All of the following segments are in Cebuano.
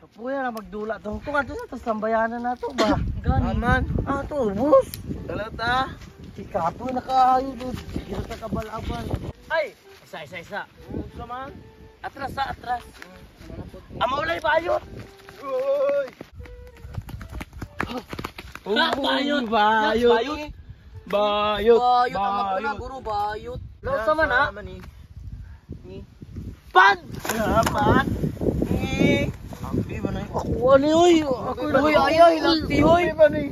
Kapuya na magdula tong tunga to sa tambayanan na to ba. Gani. Aman. Ah, to ubos. Talata. Ikapoy na kaayo dud. Sige ta kabalaban. Ay, isa isa isa. Unsa man? Atras sa atras. Amo ulay bayot. Uy. Bayot. Bayot. Bayot. Bayot. Bayot ang maguna, guro, bayot. Lo sa man ha? Ni. Pan. Pan. Ni. Ambi ba na Ako ani oy. Ako Uy, ayaw, hilakti, hoy. ba ni?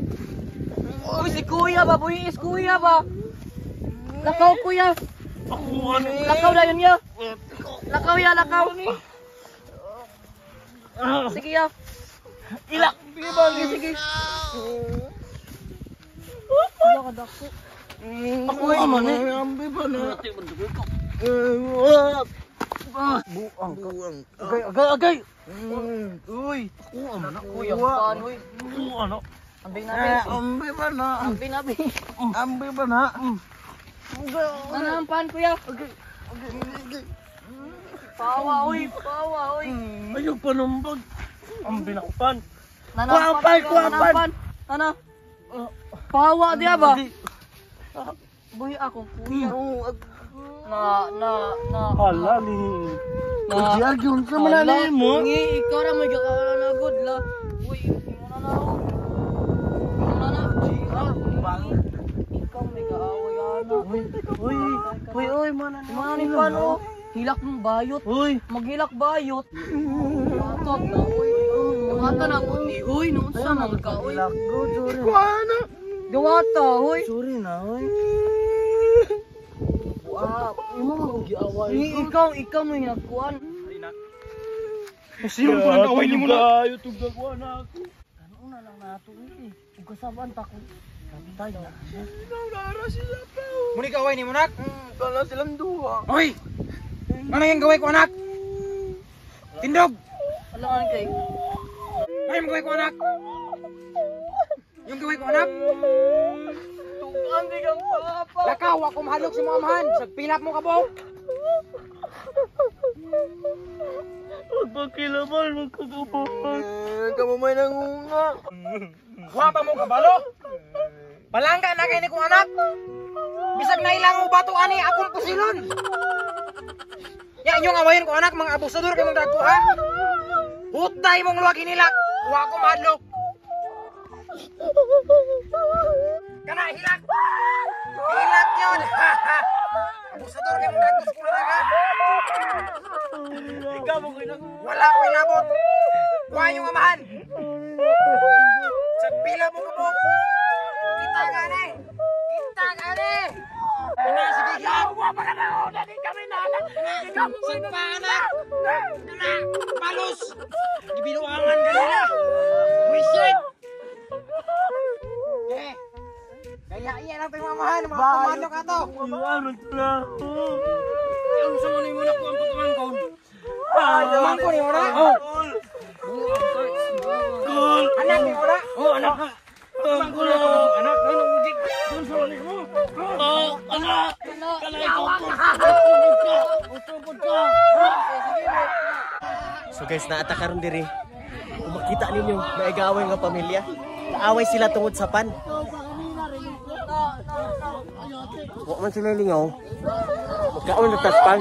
Uy, si kuya ba? Buhi is kuya ba? Lakaw, kuya. Ako ani. Lakaw na yun ya. Lakaw ya, lakaw. Sige ya. Ilak. Sige, sige. Wala ka dako. Ako man eh. Ambi ba na? Buang. Buang. Agay, agay, agay. Uy. Ako man na. Kuya, pan, uy. Ako ano. Ambi nabi. Ambi ba na? Ambi nabi. Ambi ba na? Ano ang pan, kuya? Pawa, uy. Pawa, uy. Ayaw panumbag. Ang binakpan. Nana, Kuha ang pan, kuha ang pan. Ano? Pawa diya ba? Buhi ako, kuya. Na, na, na. Hala ni. Na. Diyan yun sa manalay mo. Ngi, ikaw ra may gakawa na good la. Uy, imo na na ako. Imo na na. Bang. Ikaw may kaaway ana. Uy, uy, uy, uy, mana Imo na ni pan oh. Hilak mong bayot. Uy, Maghilak bayot. Matag na uy. Diwata na ko ni uy, noon sa man ka uy. Go, sorry. Kuana. Diwata uy. Sorry na, uy. Wow, imo man giaway. Ni ikaw, ikaw mo yung nagkuan. Sino ko nag-away ni mo na? Ayo tug gagwa na ako. Ano na lang nato eh. Ug kasabaan ta ko. Tay na. Muni ka away ni mo nak. Kala silang duha. Hoy! Ano yung gaway ko anak? Tindog! Alangan kay. Ano yung gaway ko anak? Yung gaway ko anak? Tukan di kang papa. Lakaw ako mahalok sa mga amahan. Sa pilap mo kabok. Magpakilaman, magkagabahan. Kamu may nangunga. Wa pa mo kabalo. Palangga na kay ni kong anak. Bisag na ilang mo bato ani akong pusilon. Ya inyong awayon ko anak, mga abusador kay mong dagko ha. Hutay mong luwag hinilak. Wa ko mahadlok. Kana hilak. Hilak yun. Abusador kay mong dagko sa kulang ha. Ikaw mo ko'y nangunga. Wala ko inabot. Wa yung amahan. Sa pila mo kabok. Kita gani. Kita gani. Kana sige hilak. Wa pa ka na. Dali kami na anak. Ikaw mo ko'y anak. Kana palos. Gibinuangan kanila. Wisit. Eh. Kaya iya lang tayong amahan, mga pamalo ka to. Iwan na ako. Yung sa mo na ko ang pagkamangkon. Pagkamangkon ni mo na. Oh. Gol! Anak ni mo na. Oh, anak ka! Pagkamangkon na ko anak. Ano gig? Oh, anak! Kanay ko! Usugod ka! So guys, naata karon diri. Kung makita ninyo, naigaway nga pamilya. Naaway sila tungod sa pan. Wa man sila lingaw. Magkaon na tas pan.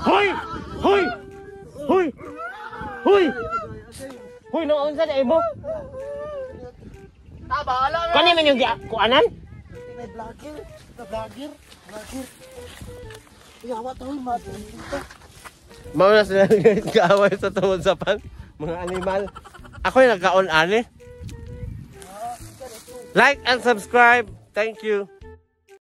Hoy! Hoy! Hoy! Hoy! Hoy, nang unsa na imo? Ta bahala na. Kani man yung kuanan? Vlogger, vlogger, vlogger. Yawa to, matulog. Mao na sila guys, kaaway sa tungod sa pan. Mga animal. Ako yung nagkaon ani. Like and subscribe. Thank you.